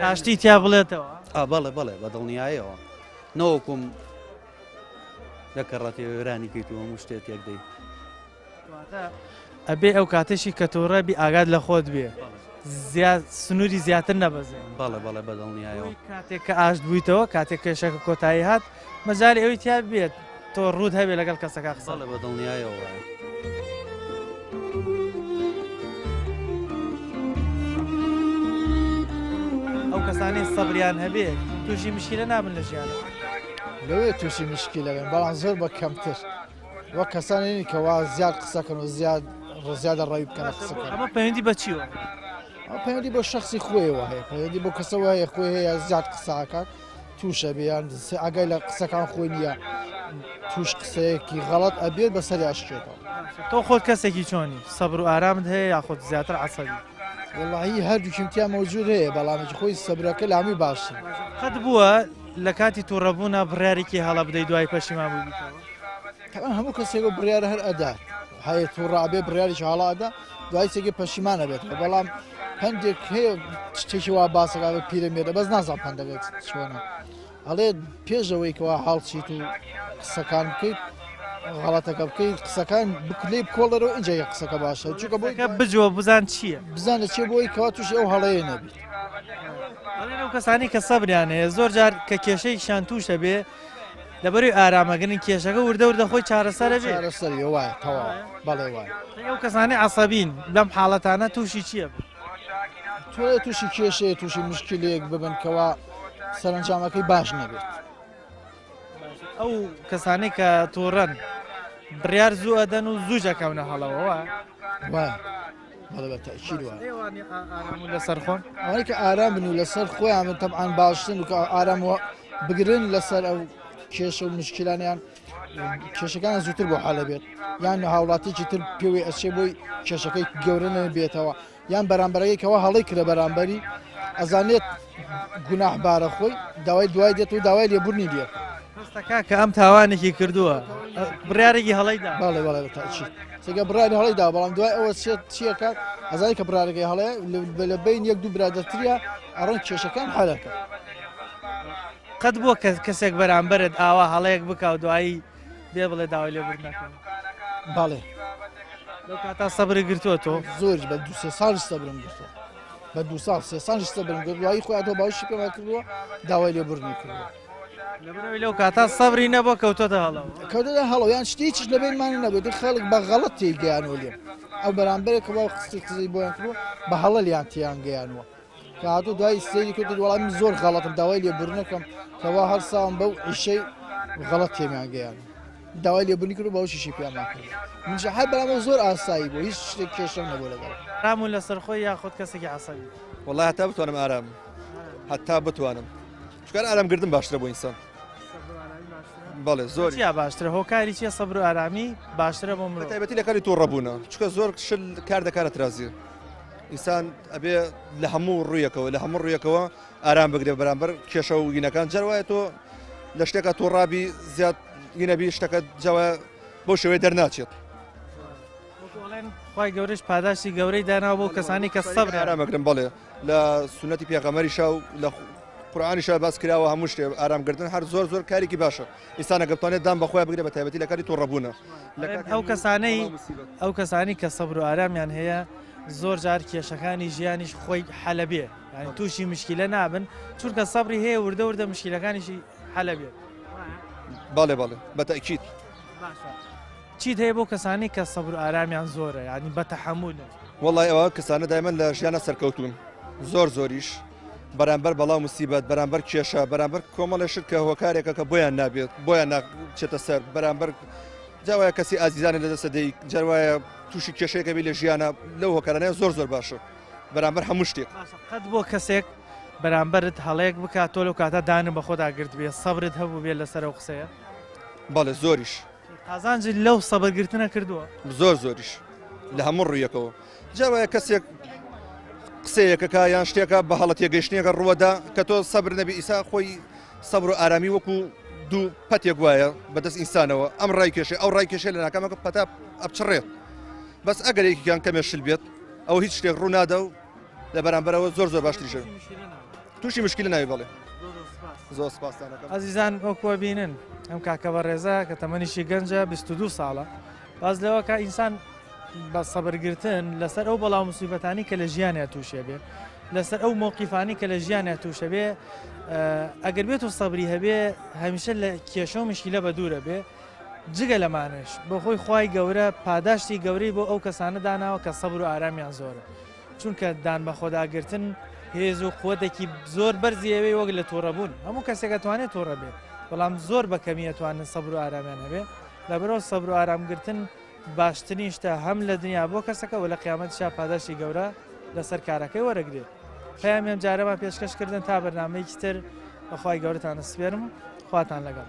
ئاشتی تیا بڵێتەوە بەڵێ بەڵێ بە دڵنیایەوە نەوەکم لە کەڕەتی وێرانی کەیت و هەموو شتێ تێک دەی ئەبێ ئەو کاتێکی کە تۆڕە بی ئاگات لە خۆت بێ زیاد سنووری زیاتر نەبەزێ بەڵێ بەڵێ بەدڵنیایەوە کاتێک کە ئاشت بوویتەوە کاتێک کێشەکە کۆتایی هات مەجای ئەوی تیا بێت تۆ ڕووت هەبێ لەگەڵ کەسەکە قسە بەڵێ بەدڵنیایەوە ئەو کەسانەی سەبریان هەبێ تووشی مشکیلە نابن لە ژیان لەوێ تووشی مشکیلە بن بەڵام زۆر بە کەمتر وەک کەسانی کەوا زیاد قسەکەن و زیاد ڕزیادە ڕەوی بکەن قسەکەن ئەمە پەیوەندی بە چیوە ئەو پەیوەندی بۆ شخصی خۆیەوە هەیە پەیوەندی بۆ کەسەوە هەیە خۆی هەیە زیاد قساکات تووشە بێ یان ئاگای لە قسەکان خۆی نییە توش قسەیەکی غەڵەت ئەبێت بەسەری ئەشکێتەوە. تۆ خۆت کەسێکی چۆنی؟ سەبر و ئارامت هەیە یاخود زیاتر عەسەبی؟ وەڵاهی هەردووکیم تیا مەوجود هەیە بەڵام خۆی سەبرەکە لە هەمووی باشترە. قەت بووە لە کاتی توڕەبوونا بڕیارێکی هەڵە بدەی دوای پەشیمان بووبیتەوە؟ تەبعەن هەموو کەسێک ئەو بڕیارە هەر ئەدات هەیە توڕە ئەبێ بڕیارێکی هەڵە ئەدا دوای سێگە پەشیمان ئەبێتەوە بەڵام پەندێک هەیە شتێکی وا باسەکە بە پیرەمێردە بەس نازانم پەندەکە چۆنە ئەڵێ پێش ئەوەی کەوا هەڵچیت و قسەکان بکەیت غەڵەتەکە بکەیت قسەکان بکلێ بکۆڵەرەوە ئینجا یە قسەکە باشە چونکە بۆی بجوە بزان چییە بزانە چیە بۆی کەوا تووشی ئەو هەڵەیە نەبیت ئەڵێن ئەو کەسانی کە سەبریان هەیە زۆر جار کە کێشەیەکیان تووشە بێ لەبەروی ئارامەگرن کێشەکە وردە وردە خۆی چارەسەرە بێ چارەسەری وایە تەواو بەڵێ وایە ئەو کەسانی عەسەبین لەم حاڵەتانە تووشی چییە تۆ تووشی کێشەیە تووشی مشکلەیەک ببن کەوا سەرەنجامەکەی باش نەبێت ئەو کەسانەی کە تووڕەن بڕیار زوو ئەدەن و زوو دەکەونە هەڵەوە وایە بەڵێ بە تەئکید وایە. ئارام و لەسەر خۆن؟ ئەوانەی کە ئارام بن و لەسەر خۆیان بن تەبعەن باشترن و کە ئارام بگرن لەسەر ئەو کێشە و مشکلانیان کێشەکان زووتر بۆ حالە بێت یان هاوڵاتیکی تر پێوەی ئەچێ بۆی کێشەکەی گەورە نەبێتەوە یان بەرامبەرەکەی کەوا هەڵەی کرە بەرامبەری ئەزانێت گوناح بارە خۆی داوای دوای دێت و داوای لێبوردنی لێ هەستەکە کە ئەم تاوانێکی کردووە بڕارێکی هەڵەی دا بەڵێ بەڵێ بەتاچی چگە بڕاری هەڵی دا بەڵام دوای ئەوە چێت چیەکە ئەزای کە بڕارەکەی هەڵەیە لە بین یەک دوو برادەرتریە ئەڕۆن کێشەکان حەلەکە قەت بووە کە کەسێک بەرامبەرت ئاوا هەڵەیەک بکا و دوایی بێ بڵێ داوای لێبوردنەکەم بەڵێ لەو کاتا سەبری گرتووە تۆ زۆر بە دو سێ ساڵ سەبرم گرتووە بە دو ساڵ سێ ساڵ سەبرم گرت دوایی خۆی تۆ باوشی پێما کردووە داوای لێبوردنی کردووە لەبەرئەوەی لەو کاتا سەبری نەبووە کەوتۆتە هەڵەوە کەوتۆتە هەڵەوە یان شتی هیچیش لە بینمان نەبوو دی خەڵک بە غەڵەت تێی گەیانوە لێم ئەو بەرامبەرێک کە بۆ قسەی قسەی بۆیان کردووە بە هەڵە لیان تێیان گەیانوە کە هاتوو دوای سەیری کرد وەڵام من زۆر غەڵەتم داوای لێبوردنەکەم کەوا هەڵساوم بەو ئیشەی غەڵەت تێمیان گەیان داوای لێبوردنی کرد و باوشیشی پێمان کرد منش هەر بەرامەوە زۆر ئاسایی بوو هیچ شتێک کێشەم نەبوو لەگەڵ ئارام و لەسەرخۆی یاخود کەسێکی عەسەبی وەڵا هەتا بتوانم ئارام هەتا بتوانم چونکە ئارام گردن باشترە بۆ ئینسان بەڵێ زۆر چیا باشترە هۆکاری چیە سەبر و ئارامی باشترە بۆ مرۆڤ تایبەتی لە کاری تووڕەبوونە چونکە زۆر شل کار دەکارە ترازی ئینسان ئەبێ لە هەموو ڕوویەکەوە لە هەموو ڕوویەکەوە ئارام بگرێ بەرامبەر کێشە و گینەکان جار وایە تۆ لە شتێکا تووڕابی زیاد. هینەبی شتەکە جاوە بەو شێوەیە دەرناچێت. خوای گەورەش پاداشتی گەورەی داناوە بۆ کەسانی کە سەبر ئارامەگرن بەڵێ لە سونەتی پێغەمەریشا و لە قورئانیشا باس کراوە هەموو شتێ ئارامگرتن هەر زۆر زۆر کارێکی باشە ئینسان ئەگەر بتوانێت دان بەخۆیان بگرێت بە تایبەتی لە کاتی توڕەبوونە لە کاتی ئەو کەسانەی ئەو کەسانی کە سەبر و ئارامیان هەیە زۆر جار کێشەکانی ژیانیش خۆی حەلەبێ یعنی تووشی مشکیلە نابن چونکە سەبری هەیە وردە وردە مشکیلەکانیشی حەلەبێ بەڵێ بەڵێ بە تەئکید باشە چیت هەیە بۆ کەسانی کە سەبر و ئارامیان زۆرە یعنی بە تەحەمولن؟ وەڵای ئەوە کەسانە دایمەن لە ژیانە سەرکەوتوون زۆر زۆریش بەرامبەر بەڵا مسیبەت بەرامبەر کێشە بەرامبەر کۆمەڵێ شت کە هۆکارێکە کە بۆیان نابێت بۆیان ناچێتە سەر بەرامبەر جاوایە کەسی ئازیزانە لە دەستە دەی جاروایە تووشی کێشەیەکە بی لە ژیانە لەو هۆکارانەیە زۆر زۆر باشە بەرامبەر هەموو شتێک. قەت بۆ کەسێک بەرامبەرت هەڵەیەک بکات تۆ لەو کاتە دانت بەخۆدا گرتبێ سەبرت هەبووبێ لەسەر ئەو قسەیە؟ بەڵێ زۆریش. قازانجت لەو سەبرگرتنە کردووە؟ زۆر زۆریش لە هەموو ڕوویەکەوە جا وایە کەسێک قسەیەکەکە یان شتێکە بە هەڵە تێگەیشتنێکە ڕووەدا کە تۆ سەبر نەبی ئیسا خۆی سەبر و ئارامی وەکو دوو پەتێک وایە بەدەست ئینسانەوە ئەم ڕای کێشێ ئەو ڕای کێشێ لە ناکامەکە پەتا ئەپچڕێت بەس ئەگەر یەکێکیان کەمێ شل بێت ئەو هیچ شتێک ڕوو نادا و لە بەرامبەرەوە زۆر زۆر باشتریشە تووشی مشکلە ناوی بەڵێ زۆر سپاستان ئەکەم. ئەزیزان وەکو ئەبینن ئەم کاکە بەڕێزە کە تەمەنیشی گەنجە 22 ساڵە باس لەوە کە ئینسان بە سەبرگرتن لەسەر ئەو بەڵا مسیبەتانی کە لە ژیانیا تووشێ بێ لەسەر ئەو مۆقیفانی کە لە ژیانیا تووشە بێ ئەگەر بێت و سەبری هەبێ هەمیشە لە کێشە و مشکیلە بە دوورە بێ جگە لەمانش بۆ خۆی خوای گەورە پاداشتی گەورەی بۆ ئەو کەسانە داناوە کە سەبر و ئارامیان زۆرە چونکە دان بەخۆداگرتن هێز و قوتێکی زۆر بەرزی ئەوێ وەک لە تووڕەبوون هەموو کەسێک ئەتوانێت تووڕە بێت بەڵام زۆر بە کەمی ئەتوانن سەبر و ئارامیان هەبێ لەبەرەوە سەبر و ئارامگرتن باشترین شتە هەم لە دنیا بۆ کەسەکە و لە قیامەتیشا پاداشتی گەورە لەسەر کارەکەی وەرەگرێت پەیامی ئەم جارەمان پێشکەش کردن تا بەرنامەیەکی تر بەخوای گەورەتان ئەسپێرم خواتان لەگەڵ.